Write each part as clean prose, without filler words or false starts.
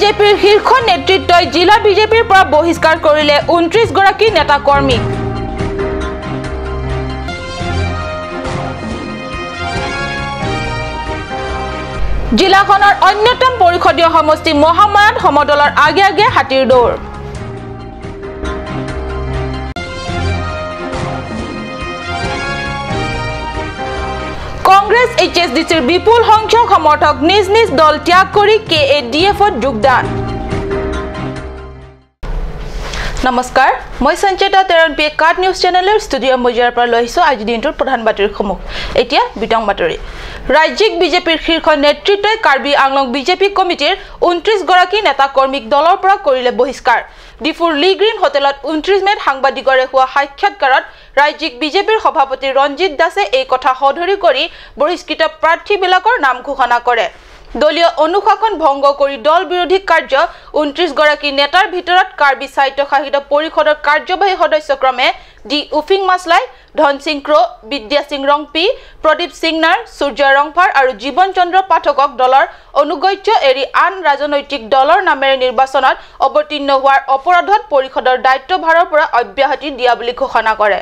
বিজেপিৰ শীৰ্ষ নেতৃত্বই জিলা বিজেপিৰ পৰা বহিষ্কাৰ কৰিলে 29 গৰাকী নেতা কৰ্মীক। জিলাখনৰ অন্যতম পৰিষদীয় সমষ্টি মহামায়াত সমদলৰ আগে আগে হাতীৰ দৌৰ। কংগ্ৰেছ এইচএছডিচিৰ বিপুল সংখ্যক সমৰ্থক নিজ নিজ দল ত্যাগ কৰি কেএডিএফত যোগদান। নমস্কাৰ, মই সঞ্চিতা তেৰণ পি কাট নিউজ চেনেলৰ ষ্টুডিঅ' মজিয়াৰ পৰা লৈ আহিছোঁ আজিৰ দিনটোৰ প্ৰধান বাতৰিসমূহ। এতিয়া বিতং বাতৰি। ৰাজ্যিক বিজেপিৰ শীৰ্ষ নেতৃত্বই কাৰ্বি আংলং বিজেপি কমিটিৰ 29 গৰাকী নেতা কৰ্মীক দলৰ পৰা কৰিলে বহিষ্কাৰ। ডিফুৰ লি গ্ৰীণ হোটেলত 29 মে'ত সাংবাদিকৰে হোৱা সাক্ষাৎকাৰত ৰাজ্যিক বিজেপিৰ সভাপতি ৰঞ্জিত দাসে এই কথা সদৰি কৰি বহিষ্কৃত প্ৰাৰ্থীবিলাকৰ নাম ঘোষণা কৰে। দলীয় অনুশাসন ভংগ কৰি দল বিৰোধী কাৰ্য 29 গৰাকী নেতাৰ ভিতৰত কাৰ্বি স্বায়ত্তশাসিত পৰিষদৰ কাৰ্যবাহী সদস্য ক্ৰমে ডি উফিং মাছলাই, ধনসিং ক্ৰ', বিদ্যা সিং ৰংপি, প্ৰদীপ সিংনাৰ, সূৰ্য ৰংফাৰ আৰু জীৱন চন্দ্ৰ পাঠকক দলৰ অনুগত্য এৰি আন ৰাজনৈতিক দলৰ নামেৰে নিৰ্বাচনত অৱতীৰ্ণ হোৱাৰ অপৰাধত পৰিষদৰ দায়িত্বভাৰৰ পৰা অব্যাহতি দিয়া বুলি ঘোষণা কৰে।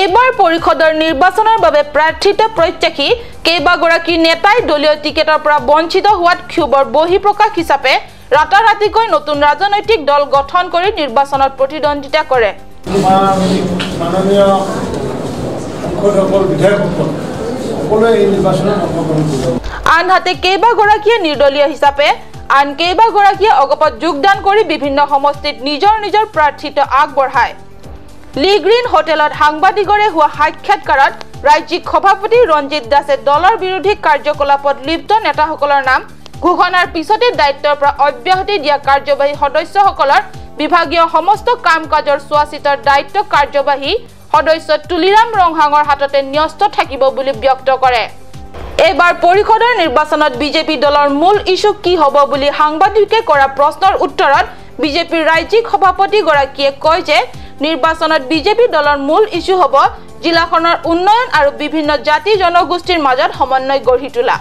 এইবাৰ পৰিষদৰ নিৰ্বাচনৰ বাবে প্ৰাৰ্থিত্ব প্ৰত্যাশী কেইবাগৰাকী নেতাই দলীয় টিকেটৰ পৰা বঞ্চিত হোৱাত ক্ষোভৰ বহিঃপ্ৰকাশ হিচাপে ৰাতাৰাতিকৈ নতুন ৰাজনৈতিক দল গঠন কৰি নিৰ্বাচনত প্ৰতিদ্বন্দ্বিতা কৰে। আনহাতে কেইবাগৰাকীয়ে নিৰ্দলীয় হিচাপে আন কেইবাগৰাকীয়ে অগপত যোগদান কৰি বিভিন্ন সমষ্টিত নিজৰ নিজৰ প্ৰাৰ্থিত্ব আগবঢ়ায়। লি গ্ৰীণ হোটেলত সাংবাদিকৰে হোৱা সাক্ষাৎকাৰত ৰাজ্যিক সভাপতি ৰঞ্জিত দাসে দলৰ বিৰোধী কাৰ্যকলাপত লিপ্ত নেতাসকলৰ নাম ঘোষণাৰ পিছতে দায়িত্বৰ পৰা অব্যাহতি দিয়া কাৰ্যবাহী সদস্যসকলৰ বিভাগীয় সমস্ত কাম কাজৰ চোৱাচিতাৰ দায়িত্ব কাৰ্যবাহী সদস্য তুলিৰাম ৰংহাঙৰ হাততে ন্যস্ত থাকিব বুলি ব্যক্ত কৰে। এইবাৰ পৰিষদৰ নিৰ্বাচনত বিজেপি দলৰ মূল ইছ্যু কি হ'ব বুলি সাংবাদিকে কৰা প্ৰশ্নৰ উত্তৰত বিজেপিৰ ৰাজ্যিক সভাপতিগৰাকীয়ে কয় যে নিৰ্বাচনত বিজেপি দলৰ মূল ইছ্যু হ'ব জিলাখনৰ উন্নয়ন আৰু বিভিন্ন জাতি জনগোষ্ঠীৰ মাজত সমন্বয় গঢ়ি তোলা।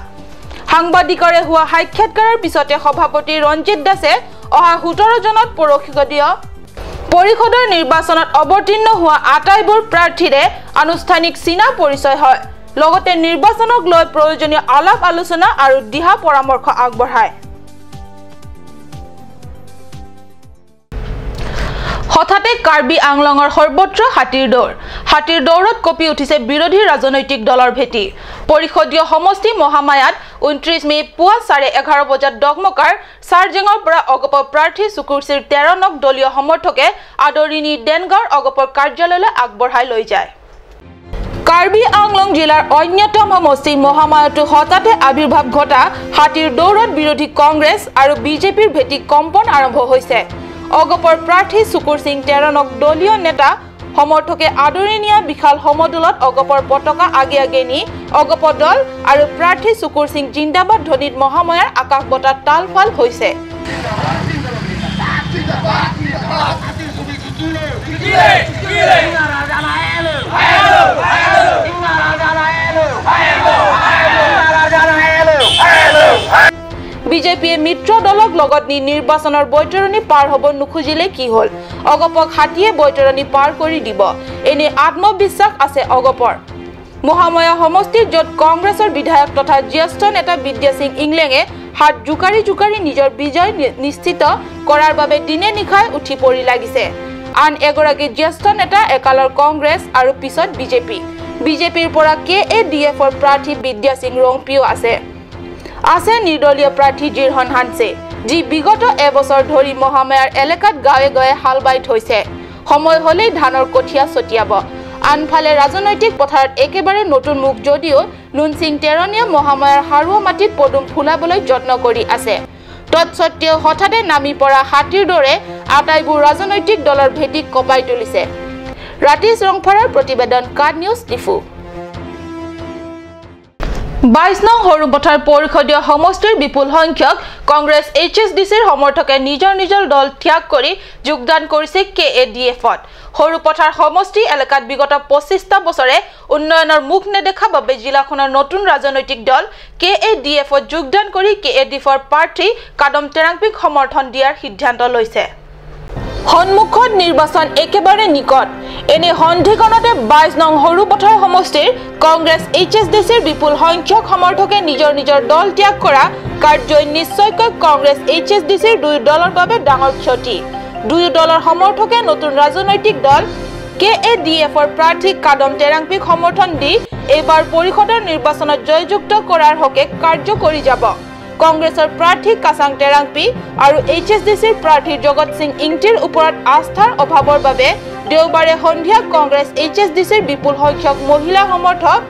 সাংবাদিকৰে হোৱা সাক্ষাৎকাৰৰ পিছতে সভাপতি ৰঞ্জিত দাসে অহা 17 জনত পৰিষদৰ নিৰ্বাচনত অৱতীৰ্ণ হোৱা আটাইবোৰ প্ৰাৰ্থীৰে আনুষ্ঠানিক চিনা পৰিচয় হয়, লগতে নিৰ্বাচনক লৈ প্ৰয়োজনীয় আলাপ আলোচনা আৰু দিহা পৰামৰ্শ আগবঢ়ায়। হঠাতে কাৰ্বি আংলঙৰ সৰ্বত্ৰ হাতীৰ দৌৰ। হাতীৰ দৌৰত কঁপি উঠিছে বিৰোধী ৰাজনৈতিক দলৰ ভেটি। পৰিষদীয় সমষ্টি মহামায়াত 29 মে পুৱা 11:30 বজাত ডগমকাৰ চাৰজেঙৰ পৰা অগপ প্ৰাৰ্থী চুকুৰচিৰ 13নক দলীয় সমৰ্থকে আদৰি নি ডেনগাঁৱৰ অগপৰ কাৰ্যালয়লৈ আগবঢ়াই লৈ যায়। কাৰ্বি আংলং জিলাৰ অন্যতম সমষ্টি মহামায়াতো হঠাতে আৱিৰ্ভাৱ ঘটা হাতীৰ দৌৰত বিৰোধী কংগ্ৰেছ আৰু বিজেপিৰ ভেটি কম্পন আৰম্ভ হৈছে। অগপৰ প্ৰাৰ্থী চুকুৰ সিং তেৰণক দলীয় নেতা সমৰ্থকে আদৰি নিয়া বিশাল সমদলত অগপৰ পতাকা আগে আগে নি অগপ দল আৰু প্ৰাৰ্থী চুকুৰ সিং জিন্দাবাদ ধ্বনিত মহামায়াৰ আকাশ বতাহ তালফাল হৈছে। বিজেপিয়ে মিত্ৰ দলক লগত নি নিৰ্বাচনৰ বৈতৰণী পাৰ হ'ব নুখুজিলে কি হ'ল, অগপক হাতীয়ে বৈতৰণী পাৰ কৰি দিব, এনে আত্মবিশ্বাস আছে অগপৰ। মহামায়া সমষ্টিত য'ত কংগ্ৰেছৰ বিধায়ক তথা জ্যেষ্ঠ নেতা বিদ্যা সিং ইংলেঙে হাত জোকাৰি জোকাৰি নিজৰ বিজয় নিশ্চিত কৰাৰ বাবে দিনে নিশাই উঠি পৰি লাগিছে। আন এগৰাকী জ্যেষ্ঠ নেতা একালৰ কংগ্ৰেছ আৰু পিছত বিজেপি, বিজেপিৰ পৰা কেএডিএফৰ প্ৰাৰ্থী বিদ্যা সিং ৰংপিও আছে। আছে নিৰ্দলীয় প্ৰাৰ্থী জিৰহন হানছে, যি বিগত এবছৰ ধৰি মহামায়াৰ এলেকাত গাঁৱে গাঁৱে হাল বাই থৈছে। সময় হ'লেই ধানৰ কঠীয়া ছটিয়াব। আনফালে ৰাজনৈতিক পথাৰত একেবাৰে নতুন মুখ যদিও লুনসিং তেৰণীয়ে মহামায়াৰ সাৰুৱা মাটিত পদুম ফুলাবলৈ যত্ন কৰি আছে। তৎসত্ত্বেও হঠাতে নামি পৰা হাতীৰ দৰে আটাইবোৰ ৰাজনৈতিক দলৰ ভেটি কঁপাই তুলিছে। ৰাতিশ ৰংফাৰৰ প্ৰতিবেদন, কাট নিউজ, ডিফু। 22 নং সৰুপথাৰ পৰিষদীয় সমষ্টিৰ বিপুল সংখ্যক কংগ্ৰেছ এইচ এছ ডি চিৰ সমৰ্থকে নিজৰ নিজৰ দল ত্যাগ কৰি যোগদান কৰিছে কে এ ডি এফত। সৰুপথাৰ সমষ্টি এলেকাত বিগত 25টা বছৰে উন্নয়নৰ মুখ নেদেখা বাবে জিলাখনৰ নতুন ৰাজনৈতিক দল কে এ ডি এফত যোগদান কৰি কে এ ডি এফৰ প্ৰাৰ্থী কাদম টেৰাংপিক সমৰ্থন দিয়াৰ সিদ্ধান্ত লৈছে। সন্মুখত নিৰ্বাচন একেবাৰে নিকট, এনে সন্ধিক্ষণতে 22 নং সৰুপথাৰ সমষ্টিৰ কংগ্ৰেছ এইচ এছ ডি চিৰ বিপুল সংখ্যক সমৰ্থকে নিজৰ নিজৰ দল ত্যাগ কৰা কাৰ্যই নিশ্চয়কৈ কংগ্ৰেছ এইচ এছ ডি চিৰ দুয়ো দলৰ বাবে ডাঙৰ ক্ষতি। দুয়ো দলৰ সমৰ্থকে নতুন ৰাজনৈতিক দল কে এ ডি এফৰ প্ৰাৰ্থী কাদম টেৰাংপিক সমৰ্থন দি এইবাৰ পৰিষদৰ নিৰ্বাচনত জয়যুক্ত কৰাৰ হকে কাৰ্য কৰি যাব। কংগ্ৰেছৰ প্ৰাৰ্থী কাচাং টেৰাংপি আৰু এইচ এছ ডি চিৰ প্ৰাৰ্থী জগত সিং ইংটিৰ ওপৰত আস্থাৰ অভাৱৰ বাবে দেওবাৰে সন্ধিয়া কংগ্ৰেছ এইচ এছ ডি চিৰ বিপুল সংখ্যক মহিলা সমৰ্থক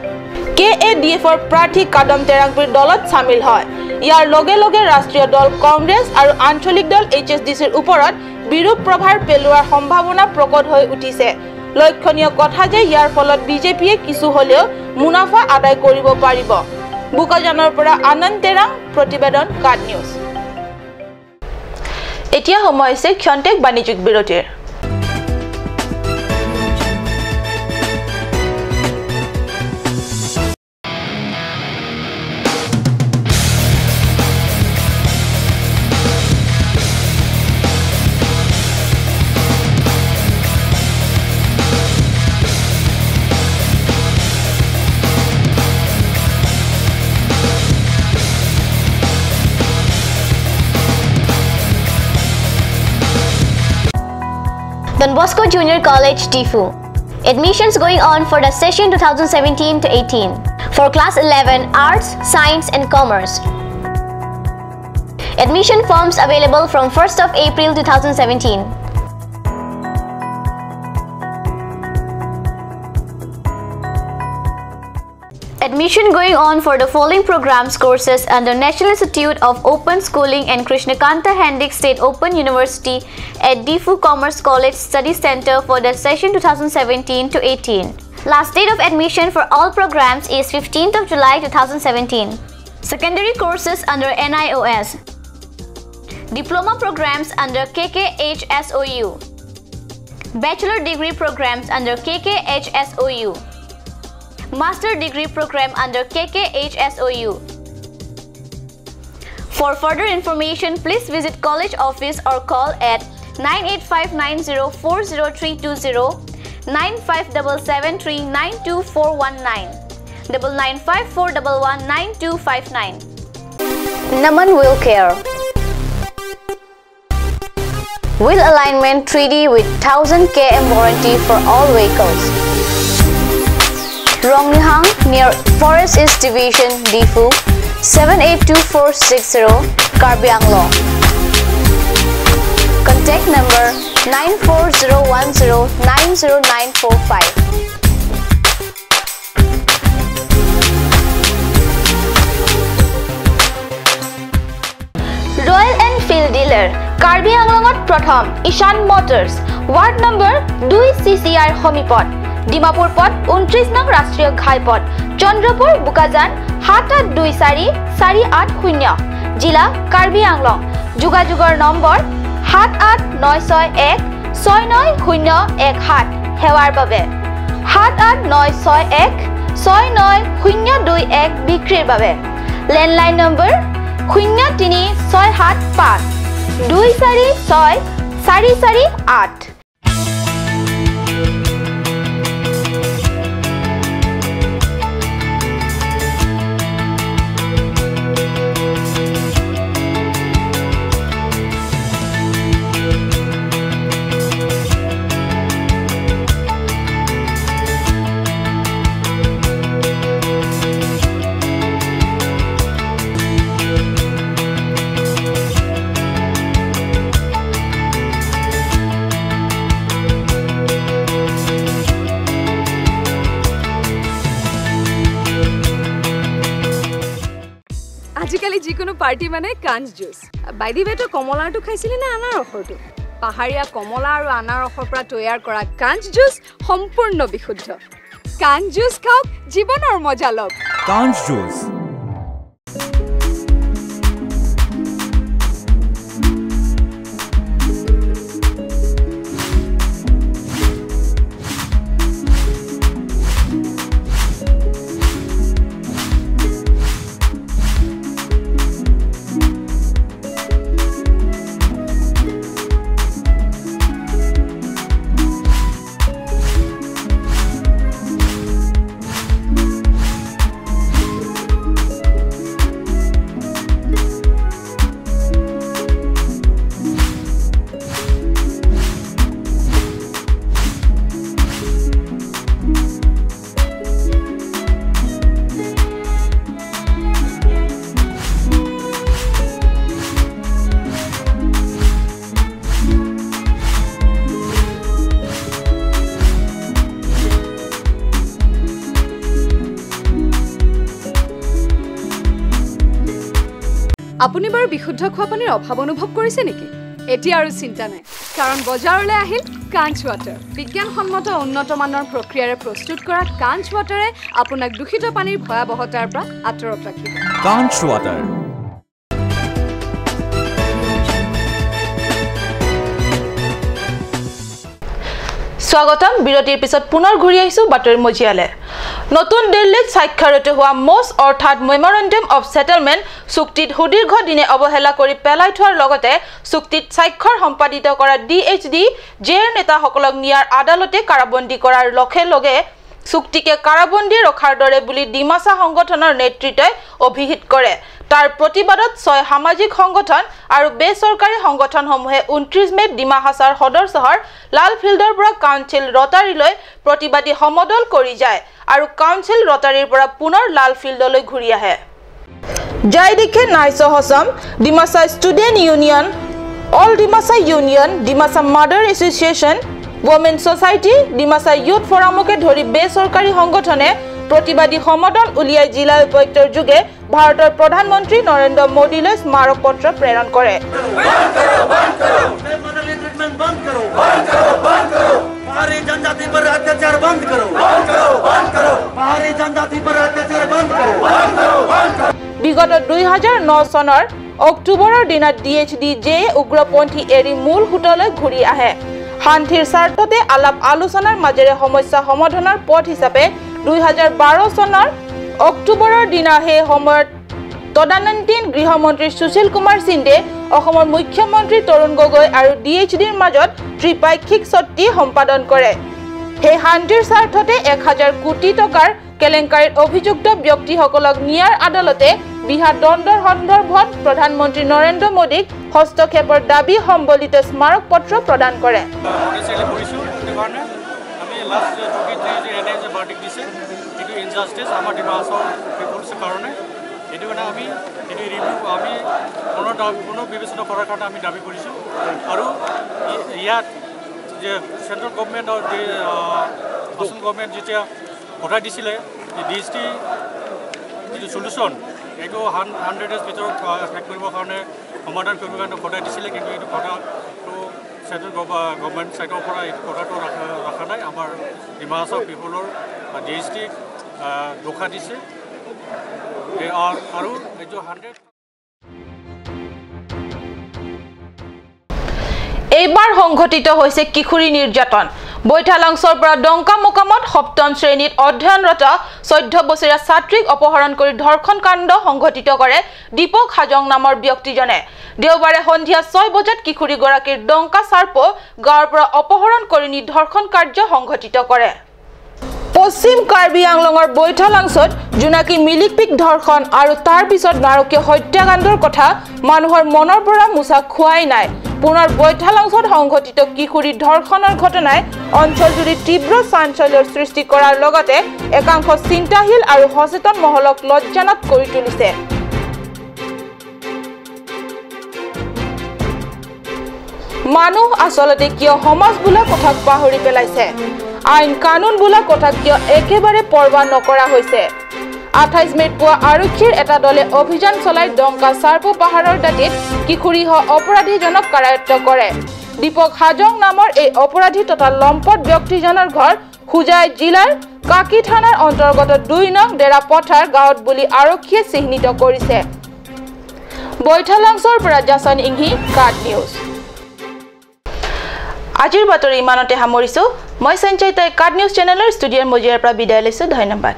কে এ ডি এফৰ প্ৰাৰ্থী কাদম টেৰাংপিৰ দলত চামিল হয়। ইয়াৰ লগে লগে ৰাষ্ট্ৰীয় দল কংগ্ৰেছ আৰু আঞ্চলিক দল এইচ এছ ডি চিৰ ওপৰত বিৰূপ প্ৰভাৱ পেলোৱাৰ সম্ভাৱনা প্ৰকট হৈ উঠিছে। লক্ষণীয় কথা যে ইয়াৰ ফলত বিজেপিয়ে কিছু হলেও মুনাফা আদায় কৰিব পাৰিব। বোকাজানৰ পৰা আনন্দ তেৰাং, প্ৰতিবেদন কাট নিউজ। এতিয়া সময় হৈছে ক্ষন্তেক বাণিজ্যিক বিৰতিৰ। Don Bosco Junior College, Diphu. Admissions going on for the session 2017 to 18 for class 11 Arts, Science and Commerce. Admission forms available from 1st of April 2017. Admission going on for the following programs courses under National Institute of Open Schooling and Krishnakanta Handique State Open University at Diphu Commerce College Study Center for the session 2017 to 18. Last date of admission for all programs is 15th of July 2017. Secondary courses under NIOS. Diploma programs under KKHSOU. Bachelor degree programs under KKHSOU. Master degree program under KKHSOU. For further information, please visit college office or call at 9859040320, 9577392419, 9954119259. Naman Wheel Care. Wheel alignment 3D with 1000 km warranty for all vehicles. Rongnihang near Forest East Division, Diphu, 782460, Karbi Anglong. Contact number 9401090945. Royal Enfield dealer Karbi আংলঙত প্ৰথম ঈশান Motors, ward number 2 CCR সমীপত, ডিমাপুৰ পথ 29 নং ৰাষ্ট্ৰীয় ঘাইপথ, চন্দ্ৰপুৰ বোকাজান 7824480, জিলা কাৰ্বি আংলং। যোগাযোগৰ number 78961 69017। সেৱাৰ বাবে 78961 69021। বিক্ৰীৰ বাবে লেণ্ডলাইন নম্বৰ 03675 246 448। আজিকালি যিকোনো পাৰ্টি মানে কাঞ্চ জুচ। বাই the ৱে, তই কমলাৰটো খাইছিলি নে আনাৰসৰটো? পাহাৰীয়া কমলা আৰু আনাৰসৰ পৰা তৈয়াৰ কৰা কাঞ্চ জুচ সম্পূৰ্ণ বিশুদ্ধ। কাঞ্চ জুচ খাওক, জীৱনৰ মজা লওক। কাঞ্চ জুচ। আপুনি বাৰু বিশুদ্ধ খোৱা পানীৰ অভাৱ অনুভৱ কৰিছে নেকি? এতিয়া আৰু চিন্তা নাই, কাৰণ বজাৰলৈ আহিল কাঞ্চ ৱাটাৰ। বিজ্ঞানসন্মত উন্নত মানৰ প্ৰক্ৰিয়াৰে প্ৰস্তুত কৰা কাঞ্চ ৱাটাৰে আপোনাক দূষিত পানীৰ ভয়াৱহতাৰ পৰা আঁতৰত ৰাখিব। কাঞ্চ ৱাটাৰ। স্বাগতম। বিৰতিৰ পিছত পুনৰ ঘূৰি আহিছো বাতৰি মজিয়ালে। নতুন দিল্লীত স্বাক্ষৰিত হোৱা মছ অৰ্থাৎ মেমৰেণ্ডাম অফ ছেটেলমেণ্ট চুক্তিত সুদীৰ্ঘ দিনে অৱহেলা কৰি পেলাই থোৱাৰ লগতে চুক্তিত স্বাক্ষৰ সম্পাদিত কৰা DHD জেৰ নেতাসকলক নিয়াৰ আদালতে কাৰাবন্দী কৰাৰ লগে লগে চুক্তিকে কাৰাবন্দী ৰখাৰ দৰে বুলি ডিমাচা সংগঠনৰ নেতৃত্বই অভিহিত কৰে। তাৰ প্ৰতিবাদত 6 সামাজিক সংগঠন আৰু বেচৰকাৰী সংগঠনসমূহে 29 মে'ত ডিমা হাছাওৰ সদৰ চহৰ লাল ফিল্ডৰ পৰা কাউন্সিল ৰটাৰীলৈ প্ৰতিবাদী সমদল কৰি যায় আৰু কাউন্সিল ৰটাৰীৰ পৰা পুনৰ লাল ফিল্ডলৈ ঘূৰি আহে। জাইদিখে Naiso Hasom, Dimasa student union, all Dimasa union, Dimasa mother association, women society, Dimasa youth ফৰামকে ধৰি বেচৰকাৰী সংগঠনে প্ৰতিবাদী সমদল উলিয়াই জিলা উপায়ুক্তৰ যোগে ভাৰতৰ প্ৰধানমন্ত্ৰী নৰেন্দ্ৰ মোদীলৈ স্মাৰক পত্ৰ প্ৰেৰণ কৰে। বিগত 2009 চনৰ অক্টোবৰৰ দিনা DHD J উগ্ৰপন্থী এৰি মূল সোঁতলৈ ঘূৰি আহে। শান্তিৰ স্বাৰ্থতে আলাপ আলোচনাৰ মাজেৰে সমস্যা সমাধানৰ পথ হিচাপে 2012 চনৰ অক্টোবৰৰ দিনা সেই সময়ত তদানীন্তন গৃহমন্ত্ৰী সুশীল কুমাৰ সিন্দে, অসমৰ মুখ্যমন্ত্ৰী তৰুণ গগৈ আৰু DHDৰ মাজত ত্ৰিপাক্ষিক চুক্তি সম্পাদন কৰে। সেই শান্তিৰ স্বাৰ্থতে 1000 কোটি টকাৰ কেলেংকাৰীত অভিযুক্ত ব্যক্তিসকলক নিয়াৰ আদালতে বিহা দণ্ডৰ সন্দৰ্ভত প্ৰধানমন্ত্ৰী নৰেন্দ্ৰ মোদীক হস্তক্ষেপৰ দাবী সম্বলিত স্মাৰক পত্ৰ প্ৰদান কৰে। চেণ্ট্ৰেল গভৰ্ণমেণ্ট আৰু অসম গভৰ্ণমেণ্ট যেতিয়া কথা দিছিলে DHD যিটো চলিউশ্যন এইটো 100 ডেজ ভিতৰত শেষ কৰিবৰ কাৰণে, সমাধান কৰিবৰ কাৰণে কথা দিছিলে, কিন্তু এইটো কথাটো চেণ্ট্ৰেল গভৰ্ণমেণ্ট ছাইডৰ পৰা এইটো কথাটো ৰখা নাই। আমাৰ ডিমা হাছাও পিপুলৰ DHD ধোকা দিছে আৰু এইটো 100। এইবাৰ সংঘটিত হৈছে কিশোৰী নিৰ্যাতন। বৈঠালাংছৰ পৰা ডংকা মোকামত সপ্তম শ্ৰেণীত অধ্যয়নৰত 14 বছৰীয়া ছাত্ৰীক অপহৰণ কৰি ধৰ্ষণ কাণ্ড সংঘটিত কৰে দীপক হাজং নামৰ ব্যক্তিজনে। দেওবাৰে সন্ধিয়া 6 বজাত কিশোৰীগৰাকীৰ ডংকা চাৰ্প গাঁৱৰ পৰা অপহৰণ কৰি নি ধৰ্ষণ কাৰ্য সংঘটিত কৰে। পশ্চিম কাৰ্বি আংলঙৰ বৈঠালাংছত জোনাকী মিলিকপিক ধৰ্ষণ আৰু তাৰ পিছত নাৰকীয় হত্যাকাণ্ডৰ কথা মানুহৰ মনৰ পৰা মোচা খোৱাই নাই। পুনৰ বৈঠালাংছত সংঘটিত কিশোৰী ধৰ্ষণৰ ঘটনাই অঞ্চলজুৰি তীব্ৰ চাঞ্চল্যৰ সৃষ্টি কৰাৰ লগতে একাংশ চিন্তাশীল আৰু সচেতন মহলক লজ্জানত কৰি তুলিছে। মানুহ আচলতে কিয় সমাজ বোলা কথাক পাহৰি পেলাইছে? আইন কানুন বোলা কথাক কিয় একেবাৰে পৰৱা নকৰা হৈছে? 28 মে'ত পুৱা আৰক্ষীৰ এটা দলে অভিযান চলাই ডংকা চাৰ্প পাহাৰৰ দাঁতিত কিশোৰীসহ অপৰাধীজনক কাৰায়ত্ত কৰে। দীপক হাজং নামৰ এই অপৰাধী তথা লম্পট ব্যক্তিজনৰ ঘৰ হোজাই জিলাৰ কাকি থানাৰ অন্তৰ্গত 2 নং ডেৰাপথাৰ গাঁৱত বুলি আৰক্ষীয়ে চিহ্নিত কৰিছে। বৈঠালাংছৰ পৰা জাছন ইংহি, কাট নিউজ। আজিৰ বাতৰি ইমানতে সামৰিছো। মই সঞ্চয়িতাই কাট নিউজ চেনেলৰ ষ্টুডিঅ'ৰ মজিয়াৰ পৰা বিদায় লৈছো। ধন্যবাদ।